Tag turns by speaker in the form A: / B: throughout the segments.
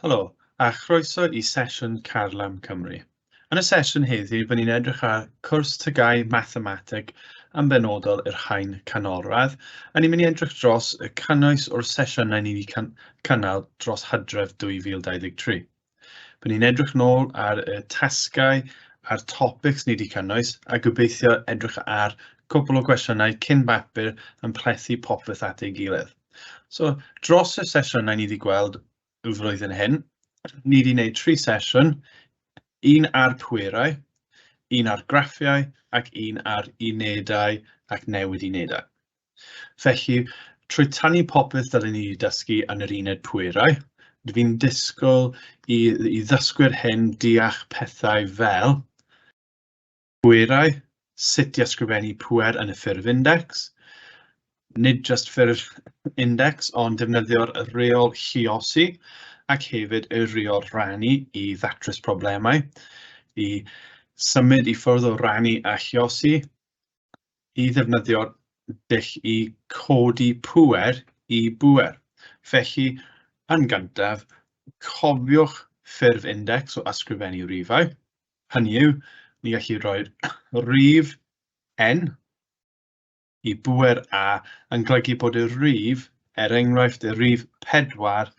A: Helo, a chroeso i sesiwn Carlam Cymru. Yn y sesiwn heddiw, fy ni'n edrych ar cwrs TGAU Mathemateg yn benodol i'r haen canolradd, a ni'n mynd i edrych dros y cynnwys o'r sesiynau ni wedi cynnal dros Hydref 2023. Fy ni'n edrych nôl ar y tasgau a'r topics ni wedi cynnwys, a gobeithio edrych ar cwpl o gwestiynau cyn bapur yn plethu popeth at ei gilydd. So, dros y sesiynau ni wedi gweld y flwyddyn hyn, ni wedi gwneud 3 sesiwn, un ar pwerau, un ar graffiau ac un ar unedau ac newid unedau. Felly, trwy tynnu popeth dylen ni wedi dysgu yn yr uned pwerau, dwi'n disgwyl i ddysgwyr hyn deall pethau fel pwerau, sut i ysgrifennu pwer yn y ffurf index, nid jyst ffurf index, ond defnyddio'r reol lluosi ac hefyd y reol rannu i ddatrys problemau, i symud i ffwrdd o rannu a lluosi, i ddefnyddio'r dull i codi pŵer i bŵer. Felly, yn gyntaf, cofiwch ffurf index o ysgrifennu rifau. Hynny yw, ni gallu rhoi'r rif n i bŵer a yn golygu bod y rif, er enghraifft y rif 4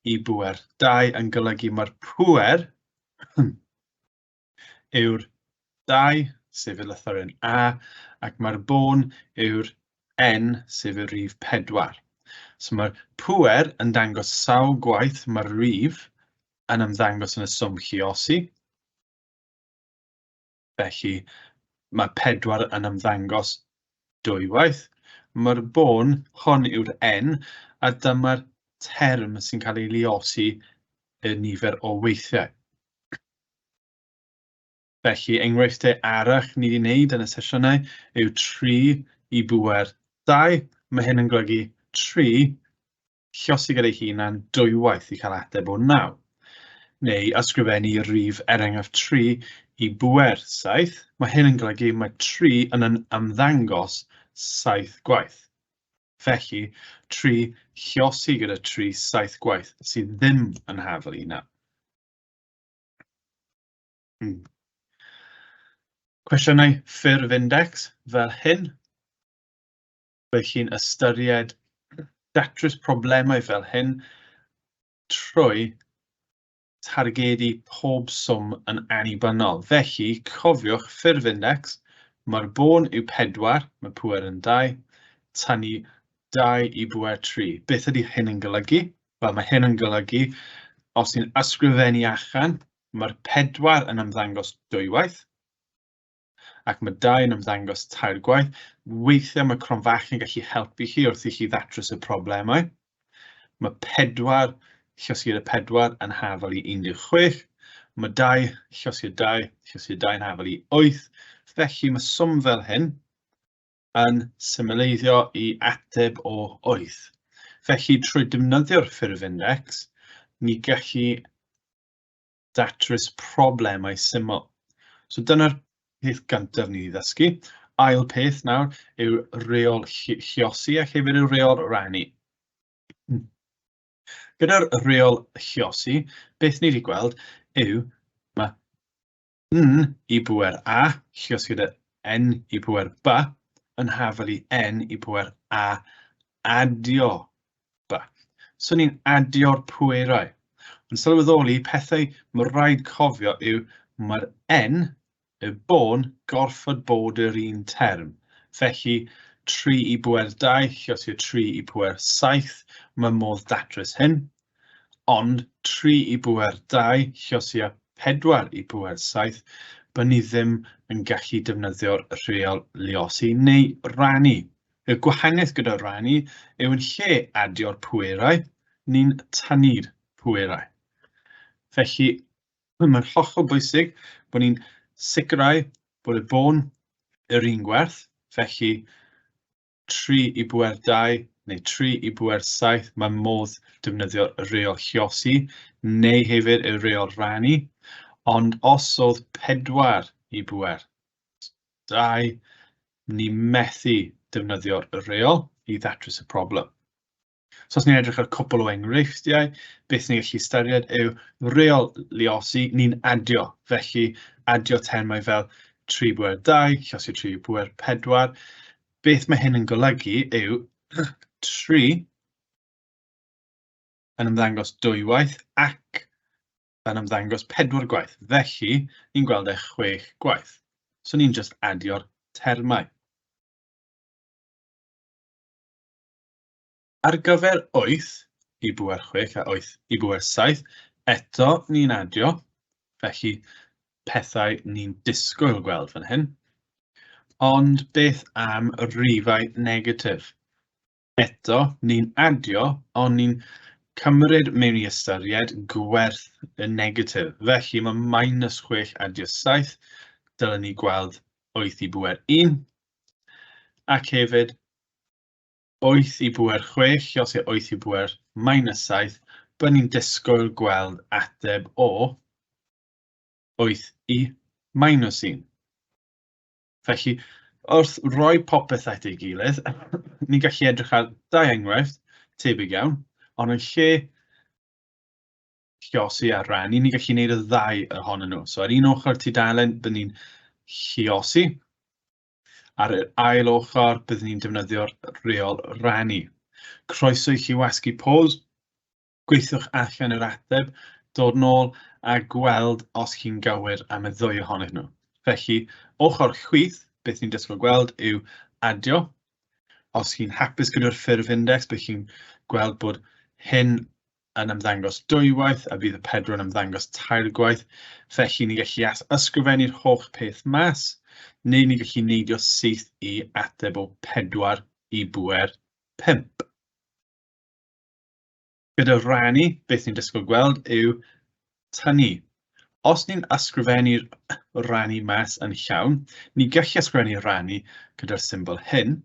A: i bŵer 2 yn golygu mae'r pŵer yw'r 2, sef y lythyren A, ac mae'r bôn yw'r N, sef y rif 4. So mae'r pŵer yn dangos sawl gwaith mae'r rif yn ymddangos yn y swm lluosi. Felly mae 4 yn ymddangos dwywaith. Mae'r bôn hwn yw'r N, a dyma'r term sy'n cael ei luosi y nifer o weithiau. Felly, enghreifftiau arall ni wedi wneud yn y sesiynau yw 3 i bŵer 2. Mae hyn yn golygu 3 lluosi gyda'i hunan dwywaith i cael ateb o 9. Neu ysgrifennu rif er enghraifft 3 i bŵer 7. Mae hyn yn golygu mae 3 yn ymddangos 7 gwaith. Felly, 3 lluosi gyda 3 7 gwaith sydd ddim yn hafal i 9. Cwestiynau ffurf index fel hyn. Bydd chi'n ystyried datrys problemau fel hyn trwy targedu pob swm yn annibynnol. Felly, cofiwch ffurf index, mae'r bôn yw 4, mae pŵer yn 2, tynnu 2 i bŵer 3. Beth ydy hyn yn golygu? Wel, mae hyn yn golygu, os ni'n ysgrifennu allan, mae'r 4 yn ymddangos dwywaith, ac mae 2 yn ymddangos tair gwaith. Weithiau mae cronfach yn gallu helpu chi wrth i chi ddatrys y problemau. Mae 4 lluosgi gyda 4 yn hafal i 16. Mae 2 lluosgi 2 lluosgi 2 yn hafal i 8. Felly mae swm fel hyn yn symleiddio i ateb o 8. Felly trwy defnyddio'r ffurf index, ni gallu datrys problemau syml. So dyna'r peth gyntaf ni wedi ddysgu. Ail peth nawr yw reol lluosi ac hefyd yw reol rannu. Gyda'r reol lluosi, beth ni wedi gweld yw mae n i bŵer a, lluosi gyda n i bŵer b, yn hafal i n i bŵer a adio b. So ni'n adio'r pwerau. Ond sylweddoli, pethau mae rhaid cofio yw mae'r n, y bôn, gorfod bod yr un term. Felly, 3 i bwer 2, lluosio 3 i pwer 7, mae modd datrys hyn. Ond 3 i bwer 2, lluosio 4 i pwer 7, bydd ni ddim yn gallu defnyddio'r rheol luosi neu rannu. Y gwahaniaeth gyda rannu yw yn lle adio'r pwerau, ni'n tynnu'r pwerau. Felly, mae'n hollol bwysig bod ni'n sicrhau bod y bôn yr un gwerth, felly 3 i bwer 2 neu 3 i bwer 7, mae modd defnyddio'r reol lluosi neu hefyd y reol rannu, ond os oedd 4 i bwer 2, ni methu defnyddio'r reol i ddatrys y problem. So os ni'n edrych ar cwpl o enghreifftiau, beth ni'n gallu ystyried yw reol luosi, ni'n adio. Felly adio termau fel 3 bwer 2, llosi 3 bwer 4. Beth mae hyn yn golygu yw 3 yn ymddangos dwywaith ac yn ymddangos 4 gwaith. Felly, ni'n gweld e 6 gwaith. So ni'n just adio'r termau. Ar gyfer 8 i bwer 6 a 8 i bwer 7, eto ni'n adio, felly pethau ni'n disgwyl gweld fan hyn. Ond beth am rifau negatif? Eto ni'n adio, ond ni'n cymryd mewn i ystyried gwerth y negatif. Felly mae minus 6 adio 7, dylen ni gweld 8 i bwer 1. Ac hefyd 8 i bwer 6, os yw 8 i bwer minus 7, byddwn ni'n disgwyl gweld ateb o 8 i minus 1. Felly, wrth roi popeth at ei gilydd, ni'n gallu edrych ar dau enghraifft tebyg iawn, ond yn lle lluosi a rannu, ni'n gallu gwneud y ddau ohonyn nhw. So ar un ochr tudalen, byddwn ni'n lluosi. Ar yr ail ochr, byddwn ni'n defnyddio'r reol rannu. Croeso i chi wasgu pause, gweithiwch allan yr ateb, dod nôl a gweld os chi'n gywir am y ddwy ohonyn nhw. Felly, ochr chwith, beth ni'n disgwyl gweld yw adio. Os chi'n hapus gyda'r ffurf index, bydd chi'n gweld bod hyn yn ymddangos dwywaith a bydd y 4 yn ymddangos 3 gwaith. Felly ni'n gallu ysgrifennu'r holl peth mas, neu ni'n gallu neidio syth i ateb o 4 i bwer 5. Gyda rannu, beth ni'n disgwyl gweld yw tynnu. Os ni'n ysgrifennu'r rannu mas yn llawn, ni'n gallu ysgrifennu rannu gyda'r symbol hyn.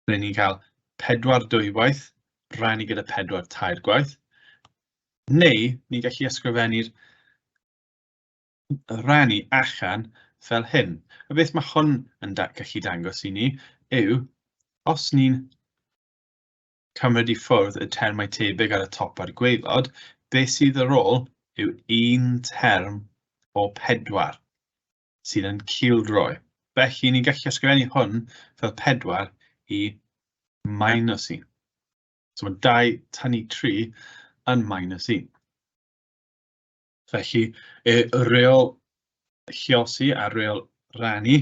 A: Ble ni'n cael 4 dwywaith, rannu gyda 4 tair gwaith. Neu ni'n gallu ysgrifennu'r rannu allan fel hyn. A beth mae hwn yn gallu dangos i ni yw, os ni'n cymryd i ffwrdd y termau tebyg ar y top a'r gwaelod, beth sydd ar ôl yw un term o 4 sydd yn cildroi. Felly ni'n gallu ysgrifennu hwn fel 4 i minus 1. So mae 2 tynnu 3 yn minus 1. Felly y reol lluosi a reol rannu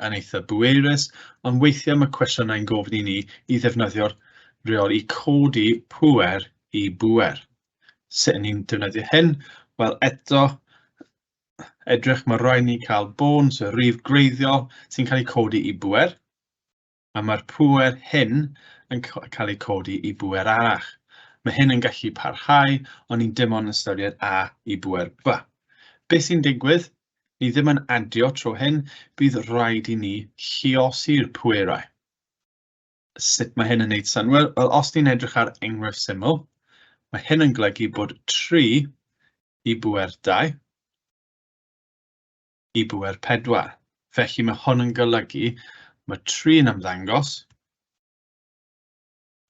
A: yn eitha bwerus, ond weithiau mae cwestiynau'n gofyn i ni i ddefnyddio'r reol i codi pŵer i bŵer. Sut ni'n defnyddio hyn? Wel, eto, edrych, mae rhaid ni cael bôn, so rhif gwreiddiol sy'n cael ei codi i bŵer, a mae'r pŵer hyn yn cael ei codi i bŵer arall. Mae hyn yn gallu parhau, ond ni'n dim ond ystyried A i bŵer B. Beth sy'n digwydd? Ni ddim yn adio tro hyn, bydd rhaid i ni lluosi'r pwerau. Sut mae hyn yn wneud synnwyr? Wel, os ni'n edrych ar enghraifft syml, mae hyn yn golygu bod 3 i bŵer 2 i bŵer 4. Felly mae hwn yn golygu mae 3 yn ymddangos,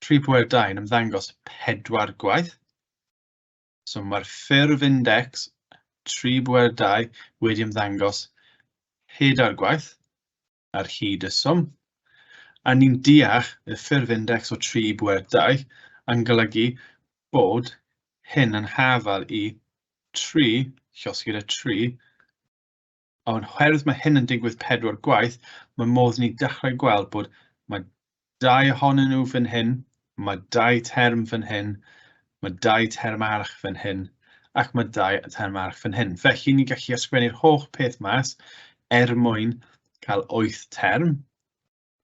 A: 3 pŵer 2 yn ymddangos 4 gwaith. So mae'r ffurf index 3 bwer 2 wedi ymddangos 4 gwaith ar hyd y swm. A ni'n deall y ffurf index o 3 bwer 2 yn golygu bod hyn yn hafal i 3, llosgi gyda 3, ond oherwydd mae hyn yn digwydd 4 gwaith, mae modd ni dechrau gweld bod mae 2 ohonyn nhw fan hyn, mae 2 term fan hyn, mae 2 term arall fan hyn, ac mae 2 term arall fan hyn. Felly ni'n gallu ysgrifennu'r holl peth mas er mwyn cael 8 term,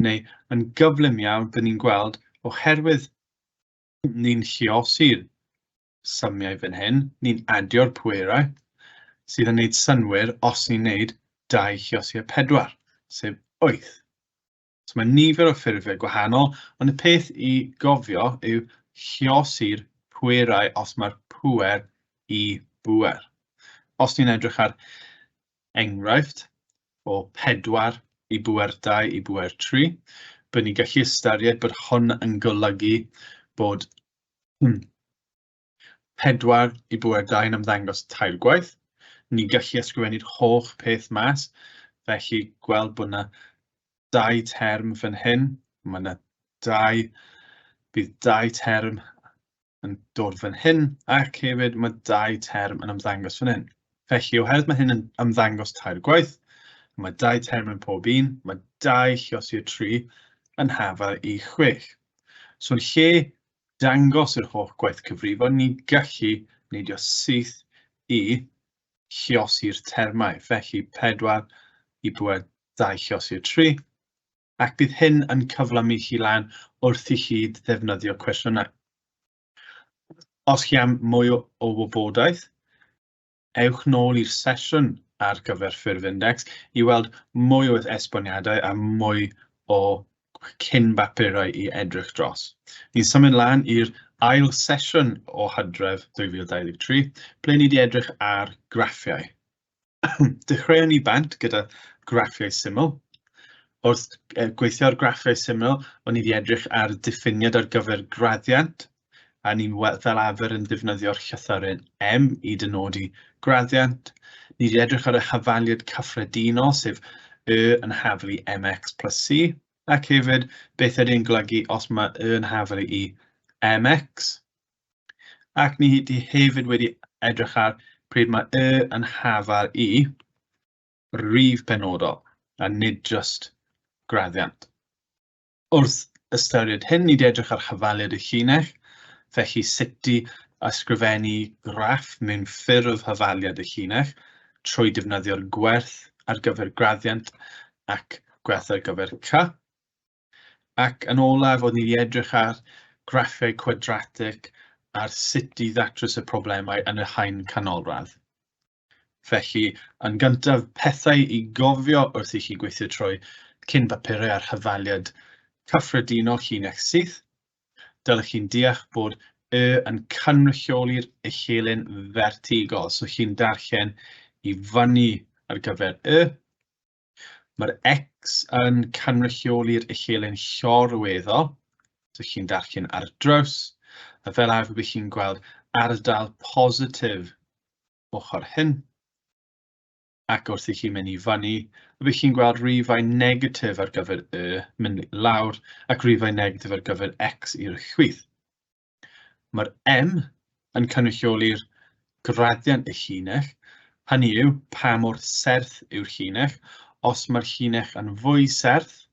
A: neu yn gyflym iawn, byddwn ni'n gweld oherwydd ni'n lluosi'r symiau fan hyn, ni'n adio'r pwerau, sydd yn gwneud synnwyr os ni'n gwneud 2 lluosi â 4, sef 8. So mae nifer o ffurfiau gwahanol, ond y peth i gofio yw lluosi'r pwerau os mae'r pŵer i bŵer. Os ni'n edrych ar enghraifft o 4 i bŵer 2 i bŵer 3, byddwn ni'n gallu ystyried bod hwn yn golygu bod 4 i bwer 2 yn ymddangos tair gwaith. Ni'n gallu ysgrifennu'r holl peth mas, felly gweld bod yna 2 term fan hyn, mae yna 2, bydd 2 term yn dod fan hyn, ac hefyd mae 2 term yn ymddangos fan hyn. Felly, oherwydd mae hyn yn ymddangos tair gwaith, mae 2 term yn pob un, mae 2 lluosi 3 yn hafal i 6. So yn lle dangos yr holl gwaith cyfrifo, ni'n gallu neidio syth i lluosi'r termau. Felly 4 i bwer 2 lluosi 3, ac bydd hyn yn cyflymu chi lan wrth i chi ddefnyddio cwestiynau. Os chi am mwy o wybodaeth, ewch nôl i'r sesiwn ar gyfer ffurf index i weld mwy o esboniadau a mwy o cyn bapurau i edrych dros. Ni'n symud lan i'r ail sesiwn o Hydref 2023, ble ni wedi edrych ar graffiau. Dechreuwn ni bant gyda graffiau syml. Wrth gweithio ar graffiau syml, o'n i wedi edrych ar diffiniad ar gyfer graddiant, a ni'n fel arfer yn defnyddio'r llythyren M i dynodi graddiant. Ni wedi edrych ar y hafaliad cyffredinol, sef Y yn haflu mx plus c, ac hefyd beth ydy'n golygu os mae Y yn haflu i mx. Ac ni wedi hefyd wedi edrych ar pryd mae Y yn hafal i rif penodol, a nid just graddiant. Wrth ystyried hyn, ni wedi edrych ar hafaliad y llinell, felly sut i ysgrifennu graff mewn ffurf hafaliad y llinell trwy defnyddio'r gwerth ar gyfer graddiant ac gwerth ar gyfer c. Ac yn olaf, oedd ni wedi edrych ar graffiau cwadratig ar sut i ddatrys y problemau yn y haen canolradd. Felly, yn gyntaf, pethau i gofio wrth i chi gweithio trwy cyn bapurau ar hafaliad cyffredinol llinell syth. Dylech chi'n deall bod Y yn cynrychioli'r echelin fertigol, so chi'n darllen i fyny ar gyfer Y. Mae'r X yn cynrychioli'r echelin llorweddol, so chi'n darllen ar draws, a fel arfer bydd chi'n gweld ardal positif ochr hyn, ac wrth i chi mynd i fyny, bydd chi'n gweld rhifau negatif ar gyfer Y mynd lawr, ac rhifau negatif ar gyfer X i'r chwith. Mae'r M yn cynrychioli'r graddiant y llinell, hynny yw pa mor serth yw'r llinell. Os mae'r llinell yn fwy serth,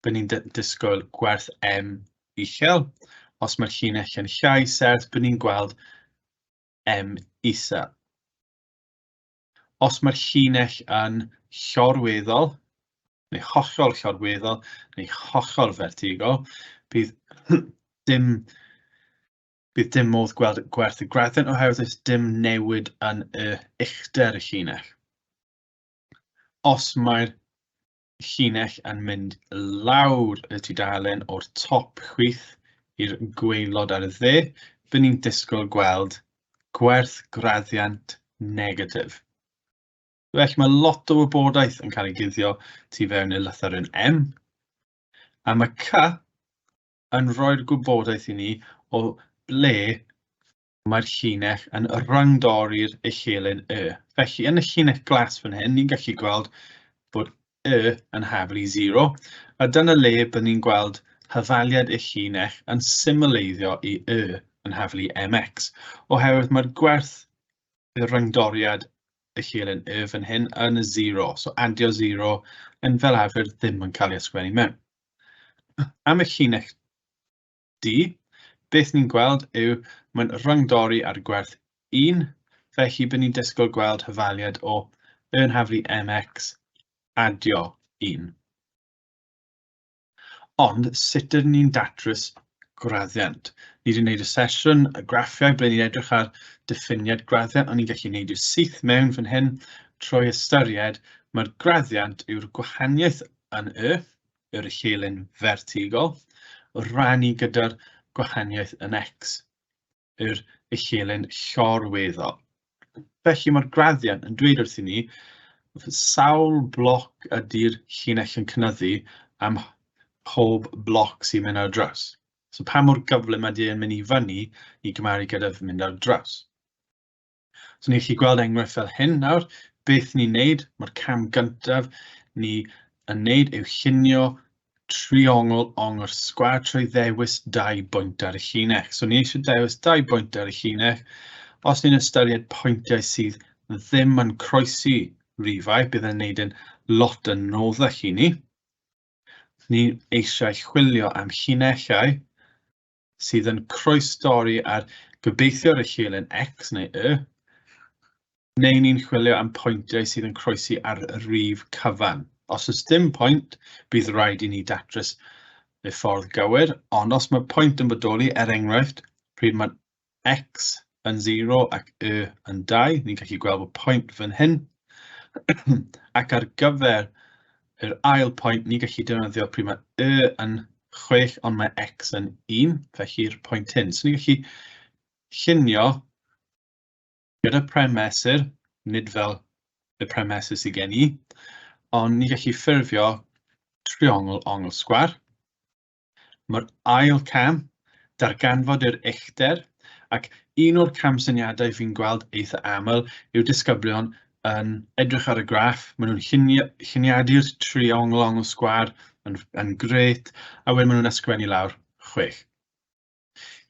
A: bydd ni'n disgwyl gwerth M uchel. Os mae'r llinell yn llai serth, bydd ni'n gweld M isel. Os mae'r llinell yn llorweddol, neu hollol llorweddol, neu hollol fertigol, bydd dim modd gweld gwerth y graddiant oherwydd oes dim newid yn y uchder y llinell. Os mae'r llinell yn mynd lawr y tudalen o'r top chwith i'r gwaelod ar y dde, bydd ni'n disgwyl gweld gwerth graddiant negatif. Felly mae lot o wybodaeth yn cael ei guddio tu fewn i'r lythyren M, a mae C yn rhoi'r gwybodaeth i ni o ble mae'r llinell yn rhyngdorri'r echelin Y. Felly yn y llinell glas fan hyn, ni'n gallu gweld bod Y yn hafal i 0, a dyna le byddwn ni'n gweld hafaliad y llinell yn symleiddio i Y yn hafal i mx, oherwydd mae'r gwerth y rhyngdoriad echelin Y fan hyn yn 0, so adio 0 yn fel arfer ddim yn cael ei ysgrifennu mewn. Am y llinell D, beth ni'n gweld yw mae'n rhyngdorri ar gwerth 1, felly bydd ni'n disgwyl gweld hafaliad o Y yn haflu mx adio 1. Ond sut ydyn ni'n datrys graddiant? Ni wedi gwneud y sesiwn y graffiau ble ni'n edrych ar diffiniad graddiant, ond ni'n gallu gwneud y syth mewn fan hyn trwy ystyried mae'r graddiant yw'r gwahaniaeth yn Y, yr echelin fertigol, rannu gyda'r gwahaniaeth yn X, yr echelin llorweddol. Felly mae'r graddiant yn dweud wrthyn ni sawl bloc ydy'r llinell yn cynyddu am pob bloc sy'n mynd ar draws. So pa mor gyflym ydy e'n mynd i fyny i gymharu gyda mynd ar draws. So ni'n gallu gweld enghraifft fel hyn nawr. Beth ni'n neud, mae'r cam gyntaf ni yn neud yw llunio triongl ongl sgwâr trwy ddewis dau bwynt ar y llinell. So ni eisiau dewis dau bwynt ar y llinell. Os ni'n ystyried pwyntiau sydd ddim yn croesi rifau, bydd yn neud yn lot yn anoddach i ni. Ni eisiau chwilio am llinellau sydd yn croestorri ar gobeithio ar y llinell X neu Y, neu ni'n chwilio am pwyntiau sydd yn croesi ar y rif cyfan. Os oes dim pwynt, bydd rhaid i ni datrys y ffordd gywir, ond os mae pwynt yn bodoli, er enghraifft, pryd mae x yn 0 ac y yn 2, ni'n gallu gweld bod pwynt fan hyn. Ac ar gyfer yr ail pwynt, ni'n gallu defnyddio pryd mae y yn 6, ond mae x yn 1, felly'r pwynt hyn. So ni'n gallu llunio gyda pren mesur, nid fel y pren mesur sydd gen i, ond ni'n gallu ffurfio triongl ongl sgwâr. Mae'r ail cam, darganfod yr uchder, ac un o'r camsyniadau fi'n gweld eitha aml yw disgyblion yn edrych ar y graff, maen nhw'n lluniadu'r triongl ongl sgwâr yn grêt, a wedyn maen nhw'n ysgrifennu lawr 6.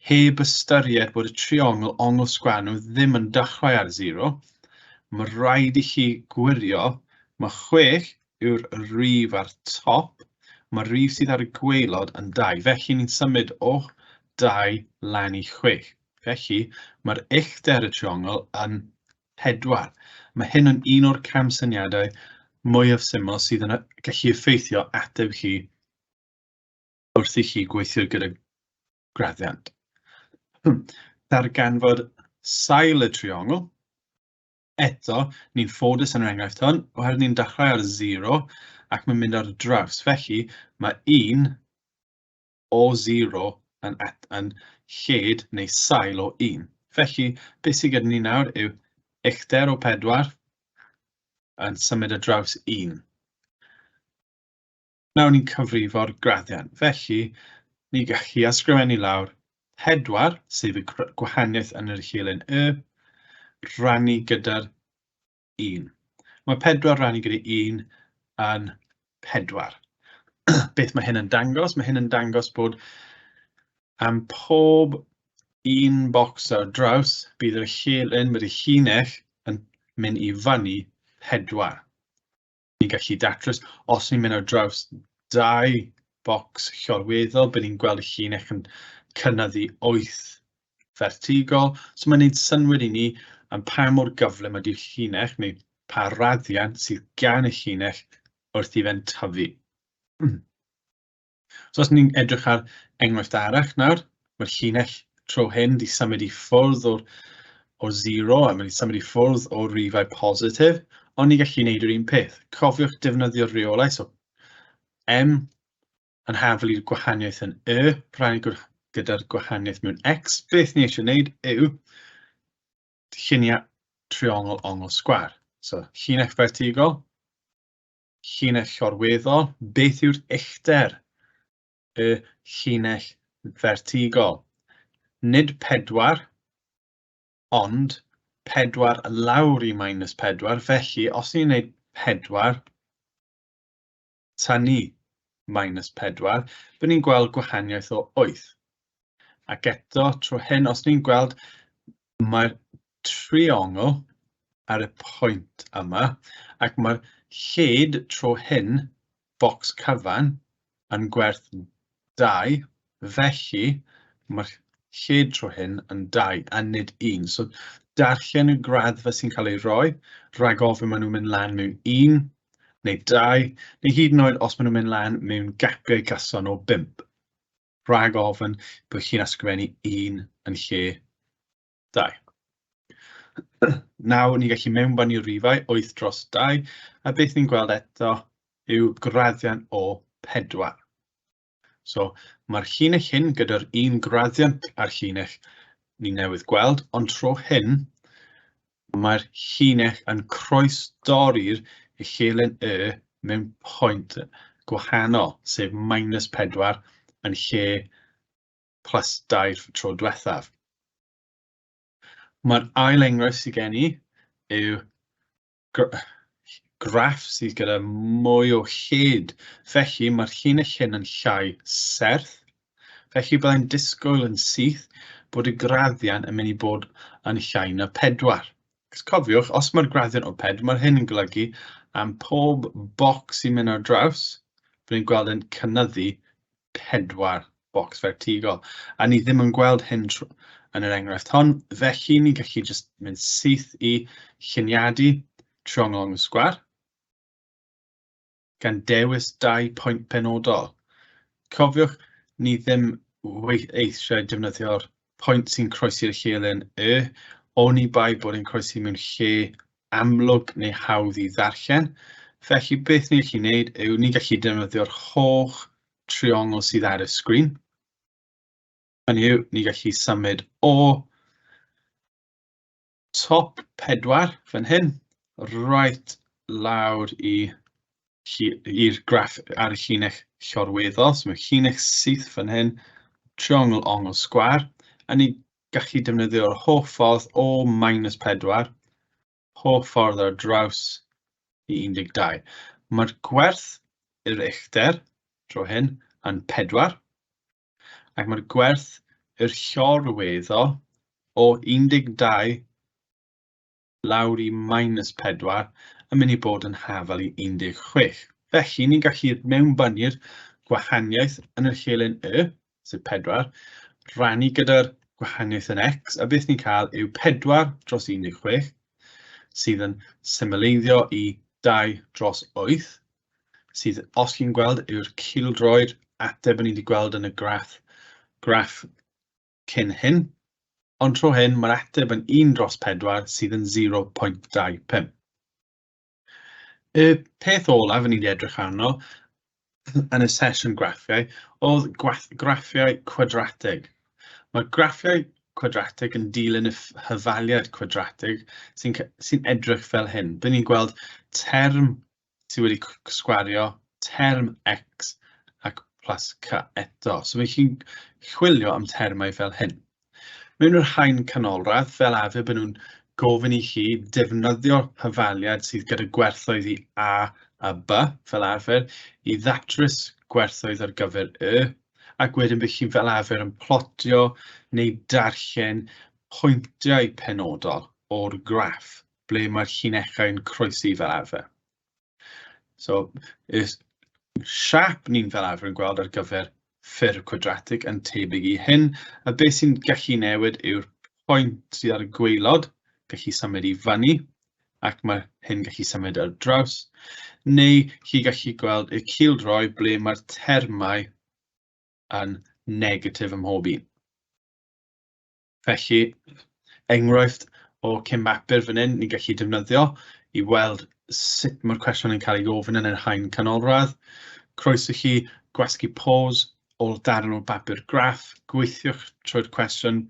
A: Heb ystyried bod y triongl ongl sgwâr nhw ddim yn dechrau ar 0, mae rhaid i chi gwirio, mae 6 yw'r rif ar top, mae'r rif sydd ar y gwaelod yn 2, felly ni'n symud o 2 lan i 6. Felly mae'r uchder y triongl yn 4. Mae hyn yn un o'r camsyniadau mwyaf syml sydd yn gallu effeithio ateb chi wrth i chi gweithio gyda graddiant. Darganfod sail y triongl. Eto, ni'n ffodus yn yr enghraifft hwn, oherwydd ni'n dechrau ar 0 ac mae'n mynd ar draws. Felly, mae 1 o 0 yn, yn lled neu sail o 1. Felly, beth sydd gyda ni nawr yw uchder o 4 yn symud ar draws 1. Nawr ni'n cyfrifo'r graddiant. Felly, ni gallu ysgrifennu lawr 4, sef y gwahaniaeth yn yr llinell Y, rannu gyda'r 1. Mae 4 rannu gyda 1 yn 4. Beth mae hyn yn dangos? Mae hyn yn dangos bod am pob un bocs ar draws, bydd yr llinell, bydd y llinell yn mynd i fyny 4. Ni'n gallu datrys, os ni'n mynd ar draws dau bocs llorweddol, bydd ni'n gweld y llinell yn cynyddu 8 fertigol. So mae'n gwneud synnwyr i ni am pa mor gyflym ydy'r llinell, neu pa raddiant sydd gan y llinell wrth i fe'n tyfu. So os ni'n edrych ar enghraifft arall nawr, mae'r llinell tro hyn 'di symud i ffwrdd o'r, o 0 a mae'n symud i ffwrdd o rifau positif, ond ni'n gallu gwneud yr un peth. Cofiwch defnyddio'r rheolau, so M yn hafal i'r gwahaniaeth yn Y, rhannu gyda'r gwahaniaeth mewn X. Beth ni eisiau gwneud yw llunio triongl ongl sgwâr. So llinell fertigol, llinell llorweddol, beth yw'r uchder y llinell fertigol? Nid 4, ond 4 lawr i minus 4, felly os ni'n gwneud 4 tynnu minus 4, byddwn ni'n gweld gwahaniaeth o 8. Ac eto, tro hyn, os ni'n gweld mae'r triongl ar y pwynt yma, ac mae'r lled tro hyn, bocs cyfan, yn gwerth 2, felly mae'r lled tro hyn yn 2 a nid 1. So darllen y graddfa sy'n cael ei roi, rhag ofyn maen nhw'n mynd lan mewn 1 neu 2, neu hyd yn oed os maen nhw'n mynd lan mewn gapiau cyson o 5. Rhag ofyn bod chi'n ysgrifennu 1 yn lle 2. Nawr ni'n gallu mewnbynnu'r rifau 8 dros 2, a beth ni'n gweld eto yw graddiant o 4. So mae'r llinell hyn gyda'r un graddiant a'r llinell ni newydd gweld, ond tro hyn mae'r llinell yn croesdorri'r uchelen Y mewn pwynt gwahanol, sef minus 4 yn lle plus 2 tro diwethaf. Mae'r ail enghraifft sydd gen i yw graff sydd gyda mwy o hyd. Felly mae'r llinell hyn yn llai serth. Felly byddai'n disgwyl yn syth bod y graddiant yn mynd i bod yn llai na 4. Cos cofiwch, os mae'r graddiant o 4, mae'r hyn yn golygu am pob bocs sy'n mynd ar draws, byddwn ni'n gweld yn cynyddu 4 bocs fertigol. A ni ddim yn gweld hyn yn yr enghraifft hon, felly ni'n gallu jyst mynd syth i lluniadu triongl ongl sgwâr, gan dewis 2 pwynt penodol. Cofiwch, ni ddim eisiau defnyddio'r pwynt sy'n croesi'r lleilen Y, oni bai bod e'n croesi mewn lle amlwg neu hawdd i ddarllen. Felly beth ni'n gallu gwneud yw ni'n gallu defnyddio'r holl triongl sydd ar y sgrin. Hynny yw, ni'n gallu symud o top 4 fan hyn, right lawr i'r graff ar y llinell llorweddol. So mae llinell syth fan hyn, triongl ongl sgwâr, a ni gallu defnyddio'r holl ffordd o minus 4, holl ffordd ar draws i 12. Mae'r gwerth i'r uchder tro hyn yn 4, ac mae'r gwerth i'r llorweddol o 12 lawr i minus 4 yn mynd i bod yn hafal i 16. Felly, ni'n gallu mewnbynnu'r gwahaniaeth yn y lleilen Y, sef 4, rannu gyda'r gwahaniaeth yn X, a beth ni'n cael yw 4 dros 16, sydd yn symleiddio i 2 dros 8, sydd, os chi'n gweld, yw'r cildroi'r ateb ni wedi gweld yn y graff cyn hyn. Ond tro hyn, mae'r ateb yn 1 dros 4 sydd yn 0.25. Y peth olaf yn ni wedi edrych arno yn y sesiwn graffiau oedd graffiau cwadratig. Mae graffiau cwadratig yn dilyn y hyfaliad cwadratig sy'n sy edrych fel hyn. Byddwn ni'n gweld term sydd wedi sgwario, term x ac plus c eto. So mae chi'n chwilio am termau fel hyn. Mewn yr haen canolradd, fel arfer, byd nhw'n gofyn i chi defnyddio'r hyfaliad sydd gyda gwerthoedd i A a B, fel arfer, i ddatrys gwerthoedd ar gyfer Y, ac wedyn bydd chi'n fel arfer yn plotio neu darllen pwyntiau penodol o'r graff ble mae'r llinellau'n croesi fel arfer. So, y siap ni'n fel arfer yn gweld ar gyfer ffurf cwadratig yn tebyg i hyn, a beth sy'n gallu newid yw'r pwynt sydd ar y gwaelod, gallu symud i fyny, ac mae hyn gallu symud ar draws, neu chi gallu gweld y cildroi ble mae'r termau yn negatif ym mhob un. Felly, enghraifft o cyn bapur fan hyn, ni'n gallu defnyddio i weld sut mae'r cwestiwn yn cael ei gofyn yn yr haen canolradd. Croeso chi gwasgu pause o'r darn o'r bapur graff, gweithiwch trwy'r cwestiwn,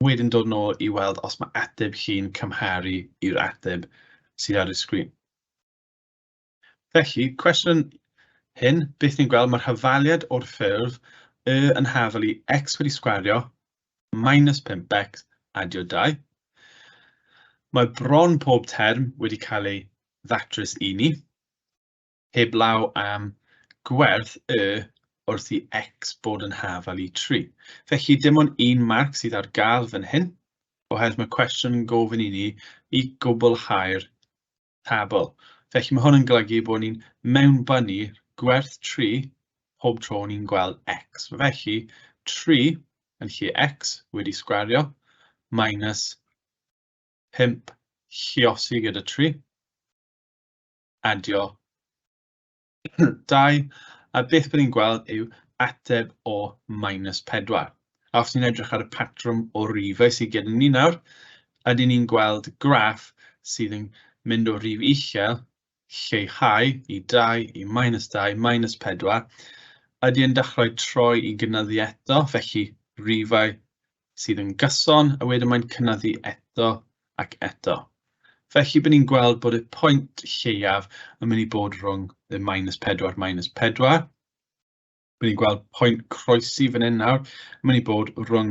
A: wedyn dod nôl i weld os mae ateb chi'n cymharu i'r ateb sydd ar y sgrin. Felly, cwestiwn hyn, beth ni'n gweld, mae'r hafaliad o'r ffurf y yn hafal i x wedi sgwario minus 5x adio 2. Mae bron pob term wedi cael ei ddatrys i ni, heblaw am gwerth y wrth i x bod yn hafal i 3. Felly dim ond un marc sydd ar gael fan hyn, oherwydd mae cwestiwn yn gofyn i ni i gwblhau'r tabl. Felly mae hwn yn golygu bod ni'n mewnbynnu gwerth 3 pob tro ni'n gweld x. Felly 3 yn lle x wedi sgwario minus 5 lluosi gyda 3, adio 2, a beth byddwn ni'n gweld yw ateb o minus 4. A os ni'n edrych ar y patrwm o rifau sydd gyda ni nawr, ydyn ni'n gweld graff sydd yn mynd o rif uchel, lleihau i 2, i minus 2, minus 4, ydy yn dechrau troi i gynyddu eto, felly rifau sydd yn gyson, a wedyn mae'n cynyddu eto ac eto. Felly, bydd ni'n gweld bod y pwynt lleiaf yn mynd i bod rhwng y minus 4, minus 4. Bydd ni'n gweld pwynt croesi fan hyn nawr. Mae'n mynd i bod rhwng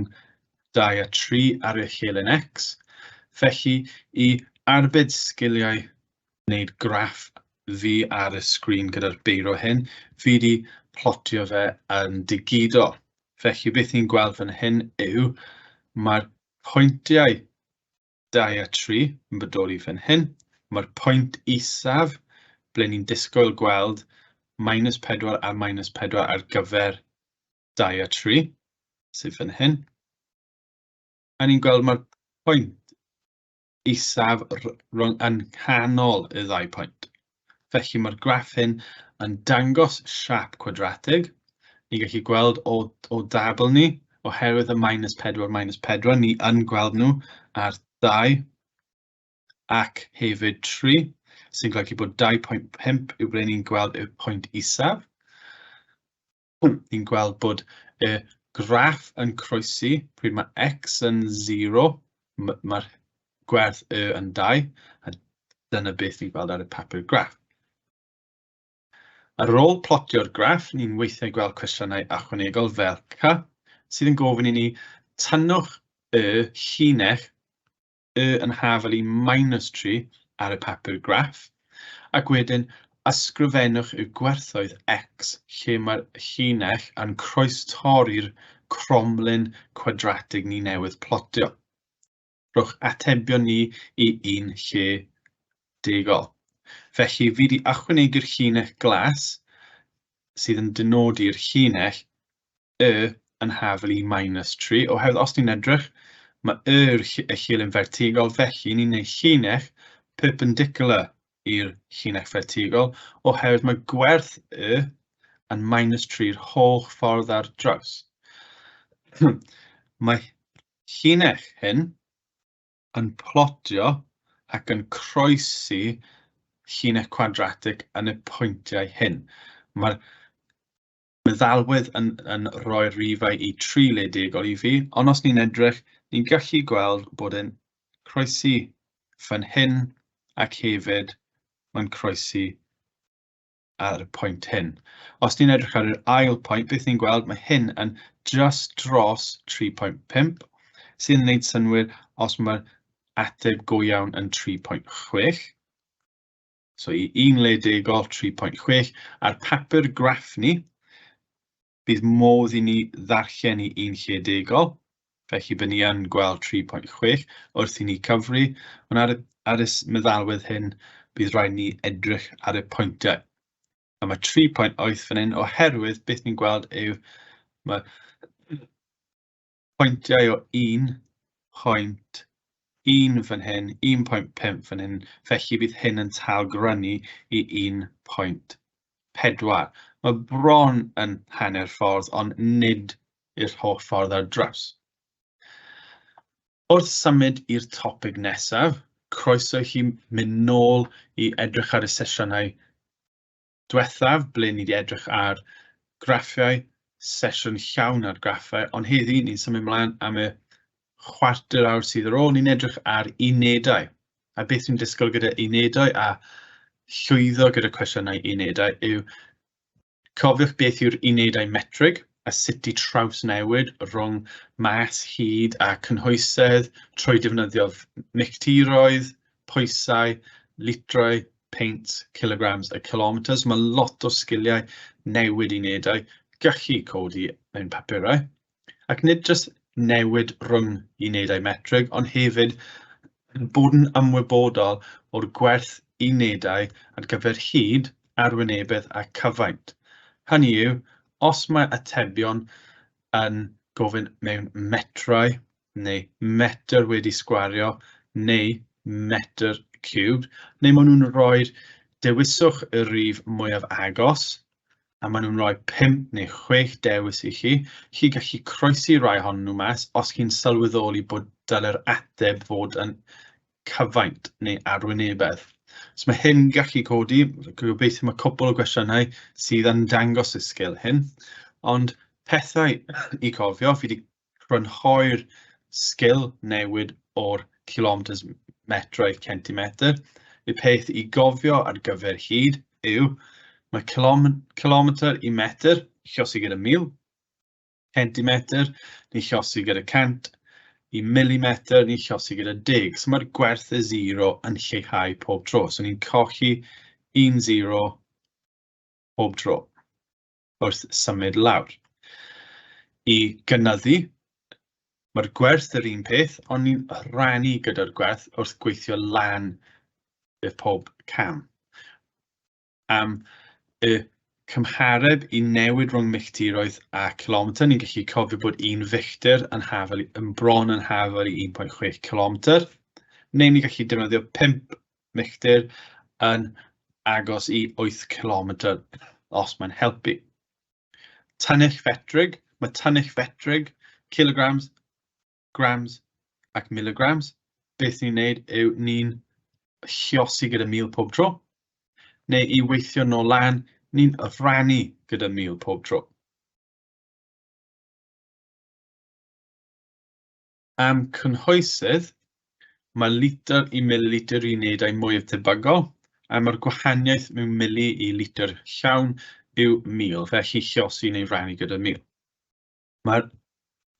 A: 2 a 3 ar y lleilen X. Felly, i arbed sgiliau wneud graff fi ar y sgrin gyda'r beiro hyn, fi wedi plotio fe yn digidol. Felly, beth ni'n gweld fan hyn yw mae'r pwyntiau 2 a 3 yn bodoli fan hyn. Mae'r pwynt isaf ble ni'n disgwyl gweld minus 4 a minus 4 ar gyfer 2 a 3, sydd fan hyn. A ni'n gweld mae'r pwynt isaf rhwng yn nghanol y ddau pwynt. Felly mae'r graff hyn yn dangos siâp cwadratig. Ni'n gallu gweld o dabl ni, oherwydd y minus 4, minus 4, ni yn gweld nhw ar 2 ac hefyd 3, sy'n golygu bod 2.5 yw ble ni'n gweld y pwynt isaf. Ni'n gweld bod y graff yn croesi pryd mae x yn 0, mae'r gwerth y yn 2, a dyna beth ni'n gweld ar y papur graff. Ar ôl plotio'r graff, ni'n weithiau gweld cwestiynau ychwanegol fel C, sydd yn gofyn i ni tynnwch y llinell y yn hafal i minus 3 ar y papur graff, ac wedyn ysgrifennwch y gwerthoedd x lle mae'r llinell yn croestorri'r cromlin cwadratig ni newydd plotio. Rhowch atebion ni i un lle degol. Felly fi wedi ychwanegu'r llinell glas sydd yn dynodi'r llinell y yn hafal i minus 3, oherwydd os ni'n edrych, mae y y llinell fertigol, felly ni'n gwneud llinell perpendicular i'r llinell fertigol, oherwydd mae gwerth y yn minus 3 yr holl ffordd ar draws. Mae llinell hyn yn plotio ac yn croesi llinell cwadratig yn y pwyntiau hyn. Mae'r meddalwedd yn rhoi'r rhifau i 3 le degol i fi, ond os ni'n edrych, ni'n gallu gweld bod e'n croesi fan hyn ac hefyd mae'n croesi ar y pwynt hyn. Os ni'n edrych ar yr ail pwynt, beth ni'n gweld, mae hyn yn just dros 3.5, sydd yn gwneud synnwyr os mae'r ateb go iawn yn 3.6. So i un le degol, 3.6. A'r papur graff ni, bydd modd i ni ddarllen i un lle degol, felly bydd ni yn gweld 3.6 wrth i ni cyfri, ond ar y meddalwedd hyn, bydd rhaid ni edrych ar y pwyntiau. A mae 3.8 fan hyn, oherwydd beth ni'n gweld yw mae pwyntiau o 1.1 fan hyn, 1.5 fan hyn, felly bydd hyn yn talgrynu i 1.4. Mae bron yn hanner ffordd, ond nid i'r holl ffordd ar draws. Wrth symud i'r topig nesaf, croeso i chi mynd nôl i edrych ar y sesiynau diwethaf, ble ni wedi edrych ar graffiau, sesiwn llawn ar graffau, ond heddi ni'n symud ymlaen am y chwarter awr sydd ar ôl, ni'n edrych ar unedau. A beth ni'n disgwyl gyda unedau a llwyddo gyda cwestiynau unedau yw cofiwch beth yw'r unedau metrig a sut i trawsnewid rhwng mas, hyd a cynhwysedd trwy defnyddio milltiroedd, pwysau, litrau, peints, kilograms a kilometres. Mae lot o sgiliau newid unedau gallu codi mewn papurau. Ac nid jyst newid rhwng unedau metrig, ond hefyd bod yn ymwybodol o'r gwerth unedau ar gyfer hyd, arwynebedd a cyfaint. Hynny yw, os mae atebion yn gofyn mewn metrau neu metr wedi sgwario neu metr ciwb, neu maen nhw'n rhoi'r dewiswch y rif mwyaf agos, a maen nhw'n rhoi 5 neu 6 dewis i chi, chi gallu croesi rai ohonyn nhw mas os chi'n sylweddoli bod dyle'r ateb fod yn cyfaint neu arwynebedd. So mae hyn gallu codi, gobeithio mae cwpl o gwestiynau sydd yn dangos y sgil hyn, ond pethau i cofio, fi wedi crynhoi'r sgil newid o'r kilometres, metrau, centimetr. Y peth i gofio ar gyfer hyd yw Mae kilometr i metr, llosi gyda 1000, centimetr, ni llosi gyda 100, i milimetr, ni llosi gyda 10. So mae'r gwerth y 0 yn lleihau pob tro. So ni'n colli 1 0 pob tro wrth symud lawr. I gynyddu, mae'r gwerth yr un peth, ond ni'n rhannu gyda'r gwerth wrth gweithio lan y pob cam. Am y cymhareb i newid rhwng milltiroedd a kilometr, ni'n gallu cofio bod un filltir yn hafal, yn bron yn hafal i 1.6 kilometr, neu ni'n gallu defnyddio 5 milltir yn agos i 8 kilometr, os mae'n helpu. Tunnell fetrig, mae tunnell fetrig, kilograms, grams ac milligrams. Beth ni'n neud yw ni'n lliosi gyda 1000 pob tro, neu i weithio nôl lan, ni'n rhannu gyda 1000 pob tro. Am cynhwysydd, mae litr i mililitr unedau mwyaf tebygol, a mae'r gwahaniaeth mewn mili i litr llawn yw 1000, felly lliosi neu rannu gyda 1000. Mae'r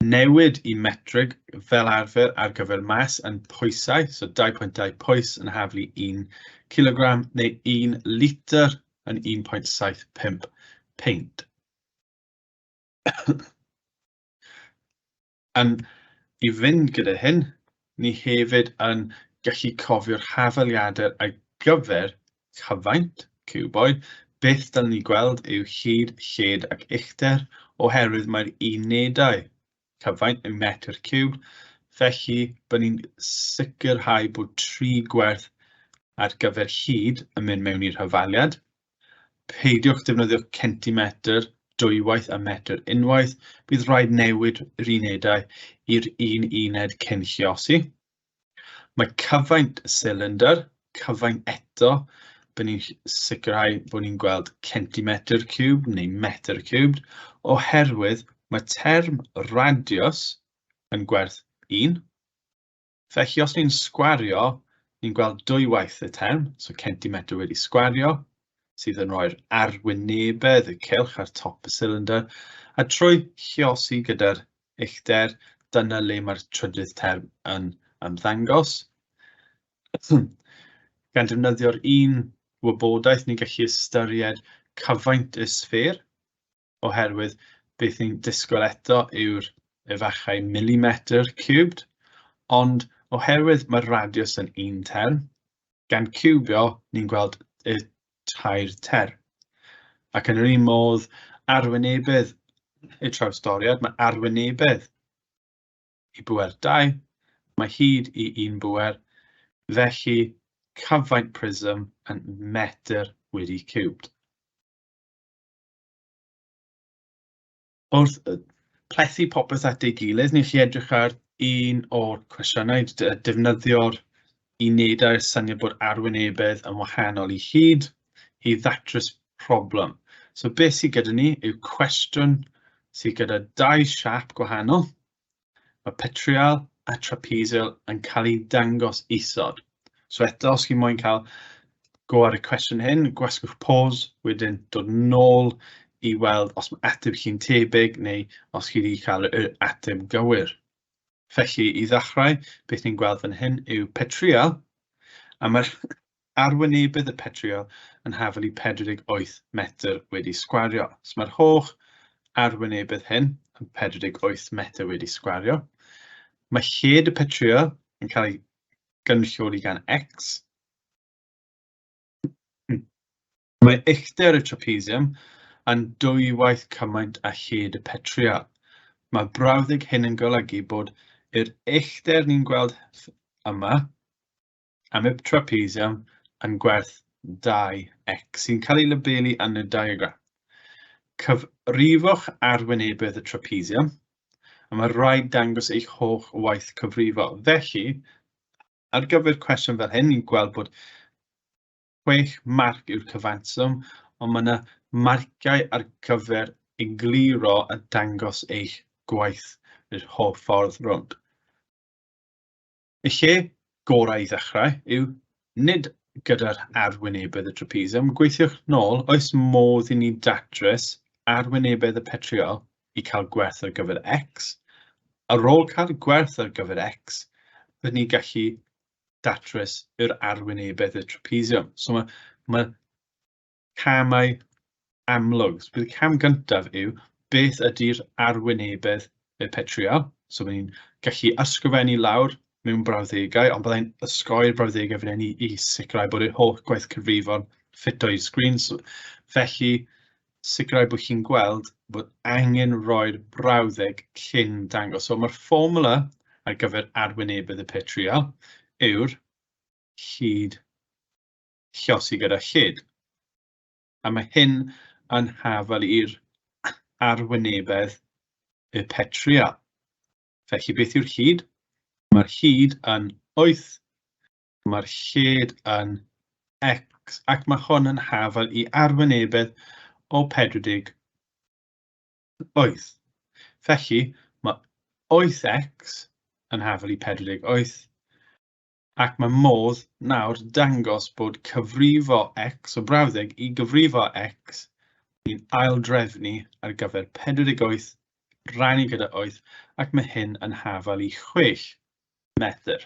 A: newid i metrig fel arfer ar gyfer mas yn pwysau, so 2.2 pwys yn haflu 1 kilogram neu 1 litr yn 1.75 peint. Yn i fynd gyda hyn, ni hefyd yn gallu cofio'r hafaliadau ar gyfer cyfaint cuboid. Beth dylwn ni gweld yw hyd, lled ac uchder, oherwydd mae'r unedau cyfaint yn metr ciwb, felly byddwn ni'n sicrhau bod 3 gwerth ar gyfer hyd yn mynd mewn i'r hafaliad. Peidiwch defnyddio centimetr dwywaith a metr unwaith, bydd rhaid newid yr unedau i'r un uned cyn lluosi. Mae cyfaint y cylinder, cyfaint eto, byddwn ni'n sicrhau bod ni'n gweld centimetr ciwb neu metr ciwb, oherwydd mae term radius yn gwerth 1. Felly os ni'n sgwario, ni'n gweld dwywaith y term, so centimetr wedi sgwario, sydd yn rhoi'r arwynebedd y cylch ar top y cylinder, a trwy lluosi gyda'r uchder, dyna le mae'r trydydd term yn ymddangos. Gan defnyddio'r un wybodaeth, ni'n gallu ystyried cyfaint y sffêr, oherwydd beth ni'n disgwyl eto yw'r efallai milimetr cubed, ond oherwydd mae'r radius yn un term, gan cubio, ni'n gweld y 3 term. Ac yn yr un modd, arwynebedd y trawstoriad, mae arwynebedd i bŵer 2, mae hyd i 1 bŵer, felly cyfaint prism yn metr wedi cubed. Wrth plethu popeth at ei gilydd, ni chi edrych ar un o'r cwestiynau, defnyddio'r unedau'r syniad bod arwynebedd yn wahanol i hyd i ddatrys problem. So beth sydd gyda ni yw cwestiwn sydd gyda 2 siâp gwahanol. Mae petrial a trapezial yn cael ei dangos isod. So eto, os chi moyn cael go ar y cwestiwn hyn, gwasgwch pause, wedyn dod nôl i weld os mae ateb chi'n tebyg neu os chi wedi cael yr ateb gywir. Felly, i ddechrau, beth ni'n gweld fan hyn yw petrial, a mae'r arwynebedd y petrial yn hafal i 48 metr wedi sgwario. So mae'r holl arwynebedd hyn yn 48 metr wedi sgwario. Mae lled y petrial yn cael ei gynrychioli gan X. Mae uchder y trapezium yn dwywaith cymaint â lled y petrial. Mae brawddeg hyn yn golygu bod yr uchder ni'n gweld yma am y trapezium yn gwerth 2x sy'n cael ei labelu yn y diagram. Cyfrifwch arwynebedd y trapezium, a mae rhaid dangos eich holl waith cyfrifo. Felly, ar gyfer cwestiwn fel hyn, ni'n gweld bod 6 marc yw'r cyfanswm, ond mae yna marciau ar gyfer egluro a dangos eich gwaith yr holl ffordd rownd. Y lle gorau i ddechrau yw nid gyda'r arwynebedd y trapezium, gweithiwch nôl, oes modd i ni datrys arwynebedd y petriol i cael gwerth ar gyfer x? Ar ôl cael gwerth ar gyfer x, byddwn ni'n gallu datrys yr arwynebedd y trapezium. So mae camau amlwg. So bydd y cam gyntaf yw beth ydy'r arwynebedd y petriol. So byddwn ni'n gallu ysgrifennu lawr mewn brawddegau, ond byddai'n osgoi'r brawddegau fan hyn i sicrhau bod yr holl gwaith cyfrifon ffito i'r sgrin. So, felly, sicrhau bod chi'n gweld bod angen rhoi'r brawddeg cyn dangos. So mae'r fformula ar gyfer arwynebedd y petriol yw'r hyd llosi gyda lled. A mae hyn yn hafal i'r arwynebedd y petriol. Felly beth yw'r hyd? Mae'r hyd yn 8, mae'r lled yn x, ac mae hwn yn hafal i arwynebedd o 48. Felly mae 8x yn hafal i 48, ac mae modd nawr dangos bod cyfrifo x, o brawddeg i gyfrifo x, ni'n aildrefnu ar gyfer 48 rannu gyda 8, ac mae hyn yn hafal i 6 metr.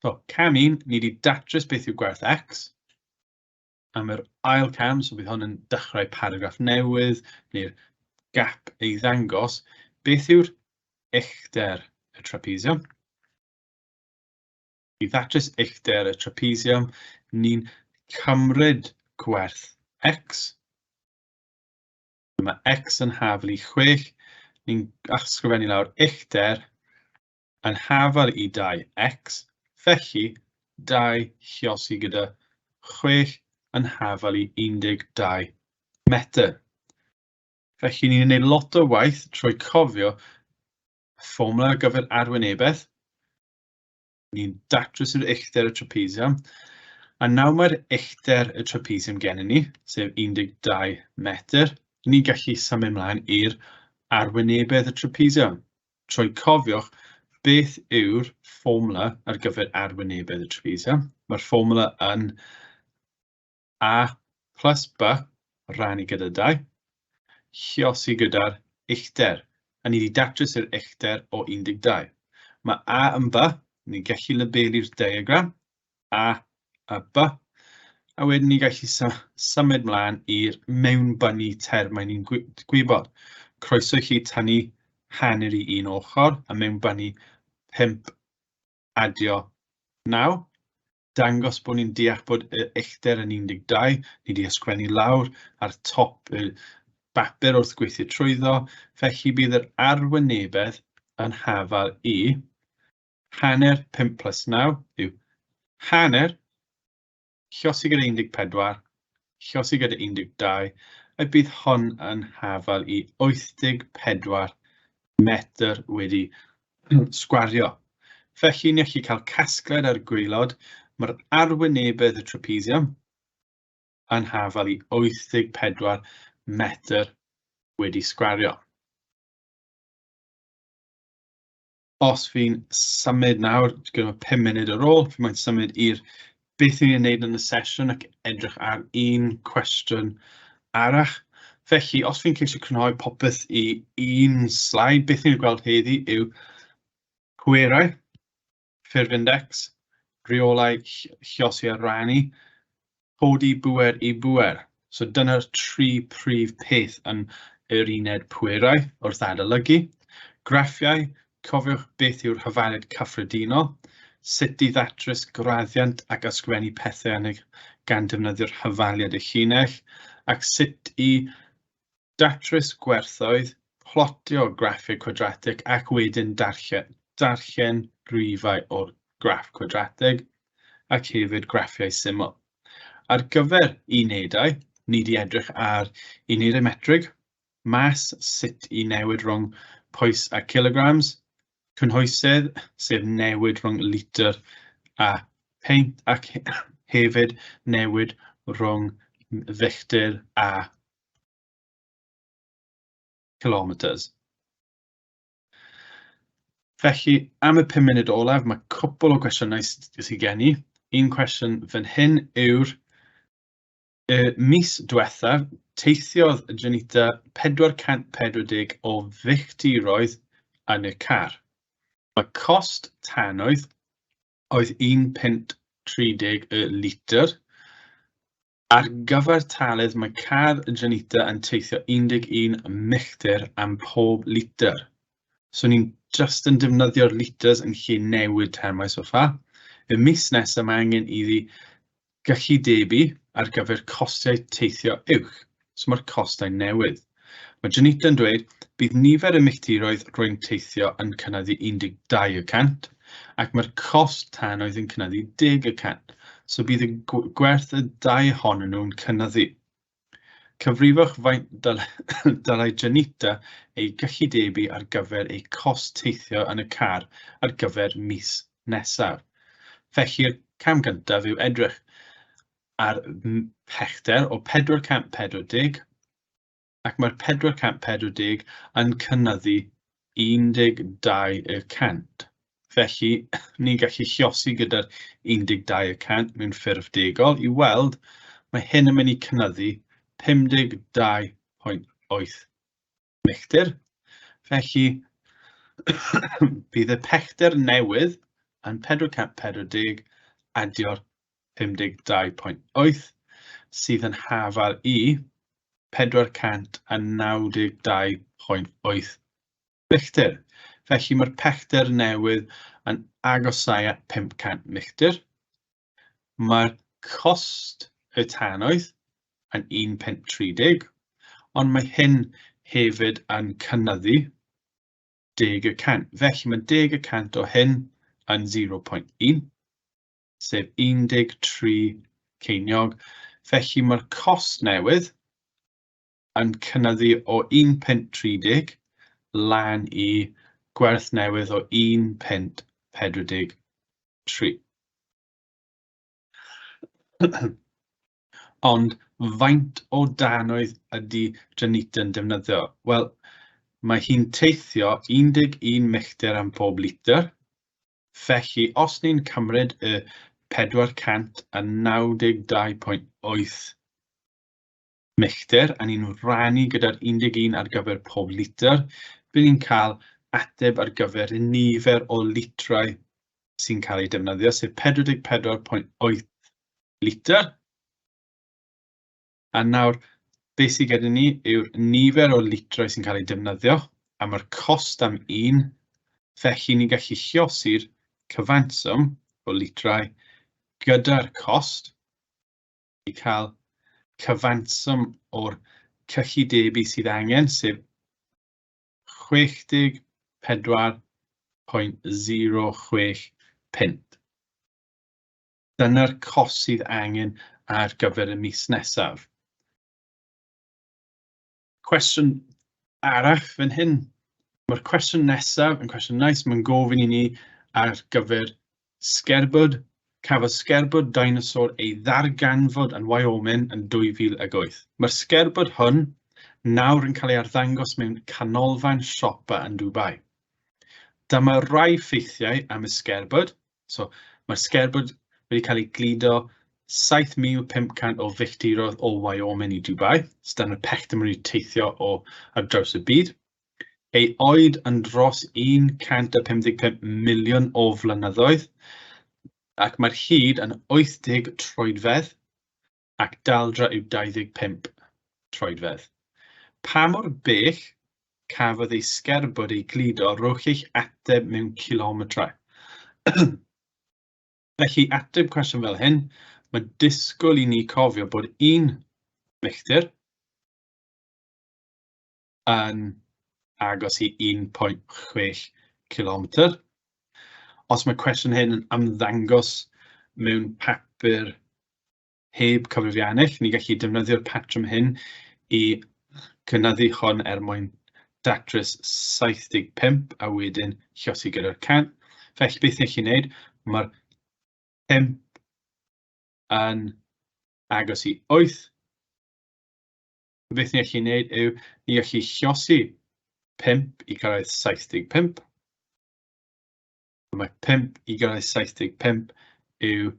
A: So, cam 1, ni wedi datrys beth yw gwerth x. Am yr ail cam, so bydd hwn yn dechrau paragraff newydd, neu'r gap ei ddangos, beth yw'r uchder y trapezium? I ddatrys uchder y trapezium, ni'n cymryd gwerth x. Mae x yn hafal i 6, ni'n ysgrifennu lawr uchder yn hafal i 2x, felly 2 lliosi gyda 6 yn hafal i 12 metr. Felly ni'n gwneud lot o waith trwy cofio fformula ar gyfer arwynebedd. Ni'n datrys yr uchder y trapezium. A nawr mae'r uchder y trapezium gennym ni, sef 12 metr, ni'n gallu symud ymlaen i'r arwynebedd y trapezium. Trwy cofiwch beth yw'r fformula ar gyfer arwynebedd y trapezium. Mae'r fformula yn A plus B rannu gyda 2, lliosi gyda'r uchder. A ni wedi datrys yr uchder o 12. Mae A yn B, ni'n gallu labelu'r diagram, A a B, a wedyn ni'n gallu symud mlaen i'r mewnbynnu termau ni'n gwybod. Croeso i chi tynnu hanner i un ochr a mewnbynnu 5 adio 9. Dangos bod ni'n deall bod y uchder yn 12, ni wedi ysgrifennu lawr ar top y bapur wrth gweithio trwyddo, felly bydd yr arwynebedd yn hafal i hanner 5 plus 9 yw hanner lliosi gyda 14, lliosi gyda 12, a bydd hon yn hafal i 84 metr wedi sgwario. Felly ni allu cael casgliad ar gwaelod, mae'r arwynebedd y trapezium yn hafal i 84 metr wedi sgwario. Os fi'n symud nawr, gyda 5 munud ar ôl, fi moyn symud i'r beth ni'n ei wneud yn y sesiwn ac edrych ar un cwestiwn arall. Felly, os fi'n ceisio crynhoi popeth i un sleid, beth ni'n gweld heddi yw pwerau, ffurf index, rheolau lliosi a rannu, codi bŵer i bŵer. So dyna'r tri prif peth yn yr uned pwerau wrth adolygu. Graffiau, cofiwch beth yw'r hafaliad cyffredinol, sut i ddatrys graddiant ac ysgrifennu pethau yn gan defnyddio'r hafaliad y llinell, ac sut i datrys gwerthoedd, plotio graffiau cwadratig ac wedyn darllen rhifau o'r graff cwadratig ac hefyd graffiau syml. Ar gyfer unedau, ni wedi edrych ar unedau metrig, mas sut i newid rhwng pwys a kilograms, cynhwysedd, sef newid rhwng litr a peint, ac hefyd newid rhwng filltir a kilometres. Felly, am y 5 munud olaf, mae Cwpl o gwestiynau sydd gen i. Un cwestiwn fan hyn yw'r y mis diwethaf, teithiodd Janita 440 o filltiroedd yn y car. Mae cost tanwydd oedd £1.30 y litr. Ar gyfartaledd, mae car Janita yn teithio 11 milltir am pob litr. So ni'n just yn defnyddio'r liters yn lle newid termau so far. Y mis nesaf mae angen iddi gyllidebu ar gyfer costiau teithio uwch. So mae'r costau newydd. Mae Janita yn dweud bydd nifer y milltiroedd rwy'n teithio yn cynyddu 12 y cant ac mae'r cost tanwydd yn cynyddu 10 y cant. So bydd y gwerth y dau ohonyn nhw'n cynyddu. Cyfrifwch faint dylai Janita ei gyllidebu ar gyfer ei cost teithio yn y car ar gyfer mis nesaf. Felly'r cam gyntaf yw edrych ar pellter o 440 ac mae'r 440 yn cynyddu 12 y cant. Felly, ni'n gallu lliosi gyda'r 12 y cant mewn ffurf degol i weld mae hyn yn mynd i cynyddu 52.8 milltir. Felly, bydd y pellter newydd yn 440 adio'r 52.8 sydd yn hafal i 492.8 milltir. Felly mae'r pellter newydd yn agosau at 500 milltir. Mae'r cost y tanwydd yn £1.30, ond mae hyn hefyd yn cynyddu 10 y cant. Felly mae 10 y cant o hyn yn 0.1, sef 13 ceiniog. Felly mae'r cost newydd yn cynyddu o £1.30 lan i gwerth newydd o £1.43. Ond faint o danwydd ydy Janita yn defnyddio? Wel, mae hi'n teithio 11 milltir am pob litr. Felly, os ni'n cymryd y 492.8 milltir a ni'n rhannu gyda'r 11 ar gyfer pob litr, bydd ni'n cael ateb ar gyfer y nifer o litrau sy'n cael ei defnyddio, sef 44.8 litr. A nawr, beth sydd gyda ni yw'r nifer o litrau sy'n cael ei defnyddio, a mae'r cost am un, felly ni'n gallu lliosi'r cyfanswm o litrau gyda'r cost i cael cyfanswm o'r cyllidebu sydd angen, sef 64.06 punt. Dyna'r cost sydd angen ar gyfer y mis nesaf. Cwestiwn arall fan hyn. Mae'r cwestiwn nesaf yn cwestiwn nice. Mae'n gofyn i ni ar gyfer sgerbwd. Cafodd sgerbwd dinosaur ei ddarganfod yn Wyoming yn 2008. Mae'r sgerbwd hwn nawr yn cael ei arddangos mewn canolfan siopa yn Dubai. Dyma rai ffeithiau am y sgerbwd. So, mae'r sgerbwd wedi cael ei gludo 7,500 o filltiroedd o Wyoming i Dubai. So dyna'r pellter maen nhw wedi teithio o ar draws y byd. Ei oed yn dros 155 miliwn o flynyddoedd, ac mae'r hyd yn 80 troedfedd, ac daldra yw 25 troedfedd. Pa mor bell cafodd ei sgerbwd ei gludo, rhowch eich ateb mewn cilometrau. Felly, ateb cwestiwn fel hyn, mae disgwyl i ni cofio bod un milltir yn agos i 1.6 cilometr. Os mae cwestiwn hyn yn ymddangos mewn papur heb cyfrifiannell, ni'n gallu defnyddio'r patrwm hyn i cynyddu hwn er mwyn datrys 75 a wedyn llosi gyda'r 100. Felly beth ni'n gallu gwneud, mae'r 5 yn agos i 8. Beth ni'n gallu gwneud yw, ni'n gallu llosi 5 i gyrraedd 75. Mae 5 i gyrraedd 75 yw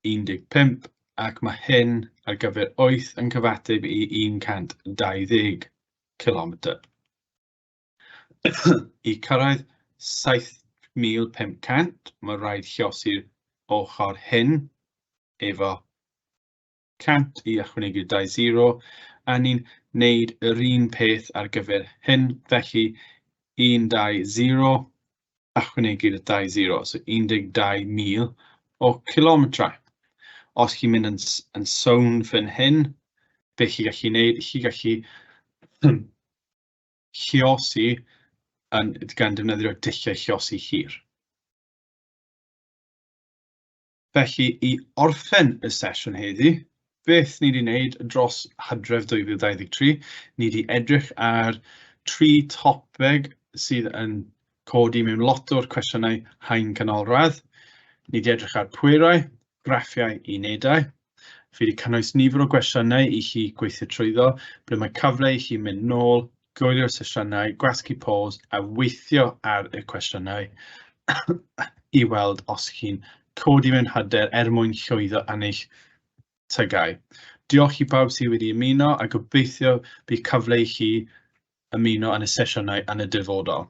A: 15, ac mae hyn ar gyfer 8 yn cyfateb i 120 kilometr. I cyrraedd 7,500, mae rhaid lliosi'r ochr hyn efo 100 i ychwanegu 20, a ni'n neud yr un peth ar gyfer hyn, felly 1, 2, 0, ychwanegu'r 20, so 12,000 o kilometrau. Os chi'n mynd yn sownd fan hyn, beth chi'n gallu gwneud, chi'n gallu lliosi gan defnyddio dulliau lliosi hir. Felly, i orffen y sesiwn heddi, beth ni wedi wneud dros Hydref 2023, ni wedi edrych ar 3 topeg sydd yn codi mewn lot o'r cwestiynau haen canolradd. Ni wedi edrych ar pwerau, graffiau, unedau. Fi wedi cynnwys nifer o gwestiynau i chi gweithio trwyddo, ble mae cyfle i chi mynd nôl, gwylio'r sesiynau, gwasgu pause a weithio ar y cwestiynau i weld os chi'n codi mewn hyder er mwyn llwyddo yn eich TGAU. Diolch i bawb sydd wedi ymuno a gobeithio bydd cyfle i chi ymuno yn y sesiynau yn y dyfodol.